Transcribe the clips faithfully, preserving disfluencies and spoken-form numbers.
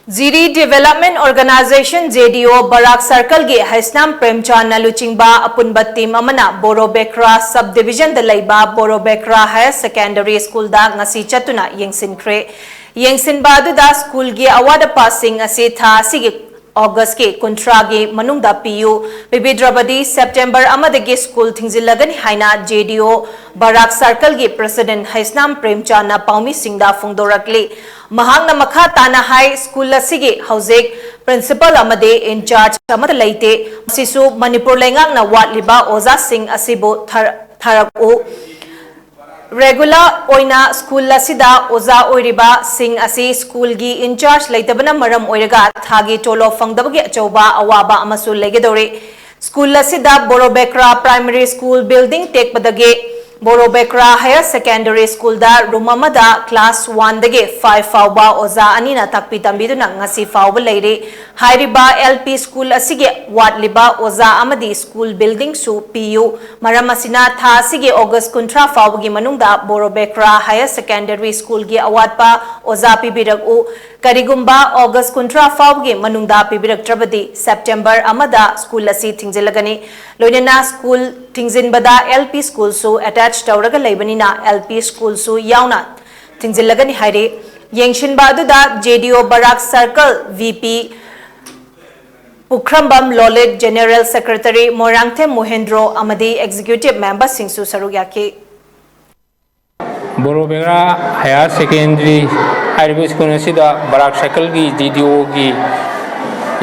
ꯖꯤꯔꯤ Development Organization, JDO, ꯕꯔꯥꯛ Circle ꯒꯤ ꯍꯩꯁꯅꯥꯝ ꯄ꯭ꯔꯦꯝꯆꯥꯟꯅ ꯂꯨꯆꯤꯡꯕ ꯑꯄꯨꯟꯕ team ꯑꯃꯅ ꯕꯣꯔꯣꯕꯦꯀ꯭ꯔꯥ Sub Division ꯗ ꯂꯩꯕ ꯕꯣꯔꯣꯕꯦꯀ꯭ꯔꯥ Higher Secondary School ꯗ ꯉꯁꯤ ꯆꯠꯇꯨꯅ ꯌꯦꯡꯁꯤꯟꯈ꯭ꯔꯦ꯫ ꯌꯦꯡꯁꯤꯟꯕ ꯑꯗꯨꯗ school ꯒꯤ ꯑꯋꯥꯠ ꯑꯄꯥꯁꯤꯡ ꯑꯁꯤ ꯊꯥ ꯑꯁꯤꯒꯤ August ꯀꯤ ꯀꯨꯟꯊ꯭ꯔꯥꯒꯤ ꯃꯅꯨꯡꯗ ꯄꯤꯌꯨ, ꯄꯤꯕꯤꯗ꯭ꯔꯕꯗꯤ September ꯑꯃꯗꯒꯤ school ꯊꯤꯡꯖꯤꯜꯂꯒꯅꯤ ꯍꯥꯏꯅ JDO ꯕꯔꯥꯛ Circle ꯒꯤ President ꯍꯩꯁꯅꯥꯝ ꯄ꯭ꯔꯦꯝꯆꯥꯟꯅ ꯄꯥꯎꯃꯤꯁꯤꯡꯗ ꯐꯣꯡꯗꯣꯔꯛꯂꯤ꯫ ꯃꯍꯥꯛꯅ ꯃꯈꯥ ꯇꯥꯅ ꯍꯥꯏ, school ꯑꯁꯤꯒꯤ ꯍꯧꯖꯤꯛ principal ꯑꯃꯗꯤ in charge ꯑꯃꯠꯇ ꯂꯩꯇꯦ꯫ ꯃꯁꯤꯁꯨ ꯃꯅꯤꯄꯨꯔ ꯂꯩꯉꯥꯛꯅ ꯋꯥꯠꯂꯤꯕ ꯑꯣꯖꯥꯁꯤꯡ ꯑꯁꯤꯕꯨ ꯊꯥꯔꯛꯎ꯫ Regular ꯑꯣꯏꯅ school ꯑꯁꯤꯗ ꯑꯣꯖꯥ ꯑꯣꯏꯔꯤꯕꯁꯤꯡ ꯑꯁꯤ school ꯒꯤ in charge ꯂꯩꯇꯕꯅ ꯃꯔꯝ ꯑꯣꯏꯔꯒ ꯊꯥꯒꯤ ꯇꯣꯂꯣꯞ ꯐꯪꯗꯕꯒꯤ ꯑꯆꯧꯕ ꯑꯋꯥꯕ ꯑꯃꯁꯨ ꯂꯩꯒꯗꯧꯔꯤ꯫ School ꯑꯁꯤꯗ ꯕꯣꯔꯣꯕꯦꯀ꯭ꯔꯥ Primary School building ꯇꯦꯛꯄꯗꯒꯤ ꯕꯣꯔꯣꯕꯦꯀ꯭ꯔꯥ Higher Secondary School ꯗ room ꯑꯃꯗ class one ꯗꯒꯤ five ꯐꯥꯎꯕ ꯑꯣꯖꯥ ꯑꯅꯤꯅ ꯇꯥꯛꯄꯤ ꯇꯝꯕꯤꯗꯨꯅ ꯉꯁꯤ ꯐꯥꯎꯕ ꯂꯩꯔꯤ꯫ ꯍꯥꯏꯔꯤꯕ LP school ꯑꯁꯤꯒꯤ ꯋꯥꯠꯂꯤꯕ ꯑꯣꯖꯥ ꯑꯃꯗꯤ school building ꯁꯨ ꯄꯤꯌꯨ꯫ ꯃꯔꯝ ꯑꯁꯤꯅ ꯊꯥ ꯑꯁꯤꯒꯤ August ꯀꯨꯟꯊ꯭ꯔꯥ ꯐꯥꯎꯕꯒꯤ ꯃꯅꯨꯡꯗ ꯕꯣꯔꯣꯕꯦꯀ꯭ꯔꯥ Higher Secondary School ꯒꯤ ꯑꯋꯥꯠꯄ ꯑꯣꯖꯥ ꯄꯤꯕꯤꯔꯛꯎ꯫ ꯀꯔꯤꯒꯨꯝꯕ August ꯀꯨꯟꯊ꯭ꯔꯥ ꯐꯥꯎꯕꯒꯤ ꯃꯅꯨꯡꯗ ꯄꯤꯕꯤꯔꯛꯇ꯭ꯔꯕꯗꯤ September ꯑꯃꯗ school ꯑꯁꯤ ꯊꯤꯡꯖꯤꯜꯂꯒꯅꯤ꯫ ꯂꯣꯏꯅꯅ school ꯊꯤꯡꯖꯤꯟꯕꯗ LP school ꯁꯨ attach ꯇꯧꯔꯒ ꯂꯩꯕꯅꯤꯅ LP school ꯁꯨ ꯌꯥꯎꯅ ꯊꯤꯡꯖꯤꯜꯂꯒꯅꯤ ꯍꯥꯏꯔꯤ꯫ ꯌꯦꯡꯁꯤꯟꯕ ꯑꯗꯨꯗ JDO ꯕꯔꯥꯛ Circle VP ꯄꯨꯈ꯭ꯔꯝꯕꯝ ꯂꯣꯂꯤꯠ, General Secretary ꯃꯣꯏꯔꯥꯡꯊꯦꯝ ꯃꯣꯍꯦꯟꯗ꯭ꯔꯣ ꯑꯃꯗꯤ executive member ꯁꯤꯡꯁꯨ ꯁꯔꯨꯛ ꯌꯥꯈꯤ꯫ ꯕꯣꯔꯣꯕꯦꯒ꯭ꯔꯥ Higher Secondary ꯍꯥꯏꯔꯤꯕ school ꯑꯁꯤꯗ ꯕꯔꯥꯛ Circle ꯒꯤ JDO ꯒꯤ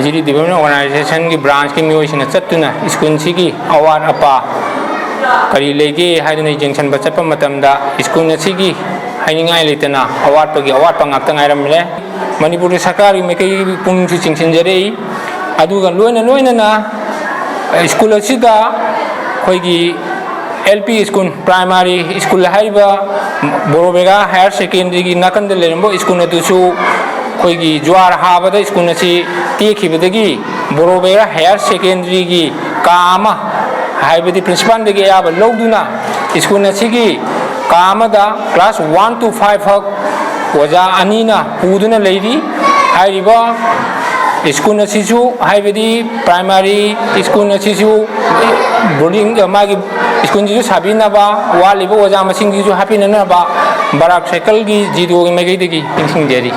ꯖꯤꯔꯤ Development Organization ꯒꯤ branch ꯀꯤ ꯃꯤꯑꯣꯏꯁꯤꯡꯅ ꯆꯠꯇꯨꯅ school ꯁꯤꯒꯤ ꯑꯋꯥꯠ ꯑꯄꯥ ꯀꯔꯤ ꯂꯩꯒꯦ ꯍꯥꯏꯗꯨꯅ ꯌꯦꯡꯁꯤꯟꯕ ꯆꯠꯄ ꯃꯇꯝꯗ school ꯑꯁꯤꯒꯤ ꯍꯥꯏꯅꯤꯡꯉꯥꯏ ꯂꯩꯇꯅ ꯑꯋꯥꯠꯄꯒꯤ ꯑꯋꯥꯠꯄ ꯉꯥꯛꯇ ꯉꯥꯏꯔꯝꯂꯦ꯫ ꯃꯅꯤꯄꯨꯔꯒꯤ ꯁꯔꯀꯥꯔꯒꯤ ꯃꯥꯏꯀꯩ ꯄꯨꯛꯅꯤꯡꯁꯨ ꯆꯤꯡꯁꯤꯟꯖꯔꯛꯏ꯫ ꯑꯗꯨꯒ ꯂꯣꯏꯅ ꯂꯣꯏꯅꯅ school ꯑꯁꯤꯗ ꯑꯩꯈꯣꯏꯒꯤ LP school, primary school ꯍꯥꯏꯔꯤꯕ ꯕꯣꯔꯣꯕꯦꯒꯥ Higher Secondary ꯒꯤ ꯅꯥꯀꯟꯗ ꯂꯩꯔꯝꯕ school ꯑꯗꯨꯁꯨ ꯑꯩꯈꯣꯏꯒꯤ ꯖ꯭ꯋꯥꯔ ꯍꯥꯕꯗ school ꯑꯁꯤ ꯇꯦꯛꯈꯤꯕꯗꯒꯤ ꯕꯣꯔꯣꯕꯦꯒꯥ Higher Secondary ꯒꯤ ꯀꯥ ꯑꯃ, ꯍꯥꯏꯕꯗꯤ principal ꯗꯒꯤ ꯑꯌꯥꯕ ꯂꯧꯗꯨꯅ school ꯑꯁꯤꯒꯤ ꯀꯥ ꯑꯃꯗ class one to five ꯈꯛ ꯑꯣꯖꯥ ꯑꯅꯤꯅ ꯄꯨꯗꯨꯅ ꯂꯩꯔꯤ꯫ ꯍꯥꯏꯔꯤꯕ ꯁ꯭ꯀꯨꯜ ꯑꯁꯤꯁꯨ, ꯍꯥꯏꯕꯗꯤ ꯄ꯭ꯔꯥꯏꯃꯥꯔꯤ ꯁ꯭ꯀꯨꯜ ꯑꯁꯤꯁꯨ ꯕꯣꯔꯗꯤꯡ, ꯃꯥꯒꯤ ꯁ꯭ꯀꯨꯜꯁꯤꯁꯨ ꯁꯥꯕꯤꯅꯕ, ꯋꯥꯠꯂꯤꯕ ꯑꯣꯖꯥ ꯃꯁꯤꯡꯁꯤꯁꯨ ꯍꯥꯞꯄꯤꯅꯅꯕ ꯕꯔꯥꯛ ꯁꯥꯏꯀꯜꯒꯤ ꯖꯤꯗꯣꯒꯤ ꯃꯥꯏꯀꯩꯗꯒꯤ ꯅꯤꯡꯁꯤꯡꯖꯔꯤ꯫